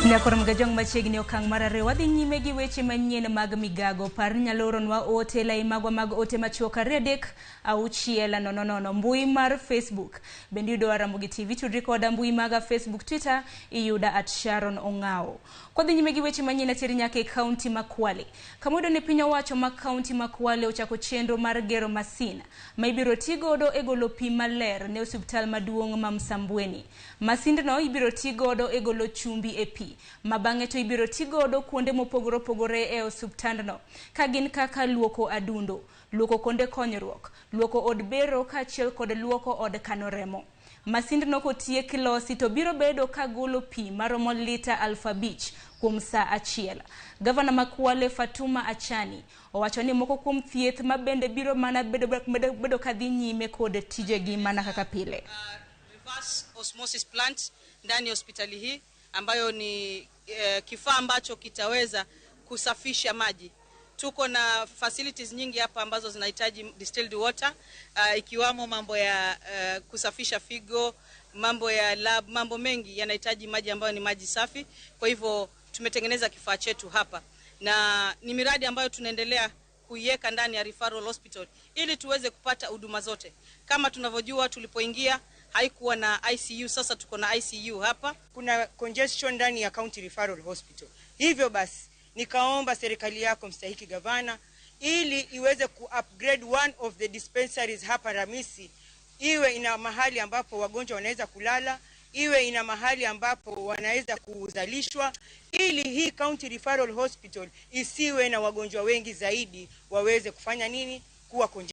Nyakoro Mgajwang' machiegni okang' mar ariyo wadhi nyime gi weche manyien mag migago. Par ni nyalo oronwa ote lai magwa mag ote machuok 23600 mbui mar Facebook. Bende iyudowa Ramogi TV, tudri koda mbui maga Facebook, Twitter, iyuda at Sharon Ong'ao. Kwadhi nyime gi weche manyien ateri nyaka e kaunti ma Kwale. Kama wayudo ni piny owacho ma kaunti ma Kwale ochako chenro mar gero masin ma ibiro ti godo e golo pi maler ne osiptal maduong' ma Msambweni. Masindno ibiro ti godo e golo chumbi e pi, ma bang'e to ibiro ti godo kuonde mopogore opogore e osiptandno, ka gin kaka luoko adundo, luoko kuonde konyruok, luoko od bero kaachiel kod luoko od kano remo. Masindno kotiek losi to biro bedo ka golo pi maromo lita 5,000 kuom saa achiel. Gavana ma Kwale Fatuma Achani owacho ni moko kuom thieth ma bende biro mana bedo kadhi nyime kod tijegi mana kaka pile. Reverse osmosis plant ndani ya hospitali hii ambayo ni kifaa ambacho kitaweza kusafisha maji. Tuko na facilities nyingi hapa ambazo zinahitaji distilled water, ikiwamo mambo ya kusafisha figo, mambo ya lab, mambo mengi yanahitaji maji ambayo ni maji safi. Kwa hivyo tumetengeneza kifaa chetu hapa na ni miradi ambayo tunaendelea kuiweka ndani ya referral hospital ili tuweze kupata huduma zote. Kama tunavyojua, tulipoingia haikuwa na ICU, sasa tuko na ICU hapa. Kuna congestion ndani ya County Referral Hospital. Hivyo basi nikaomba serikali yako mstahiki gavana ili iweze ku-upgrade one of the dispensaries hapa Ramisi, iwe ina mahali ambapo wagonjwa wanaweza kulala, iwe ina mahali ambapo wanaweza kuzalishwa, ili hii County Referral Hospital isiwe na wagonjwa wengi zaidi, waweze kufanya nini, kuwa congested.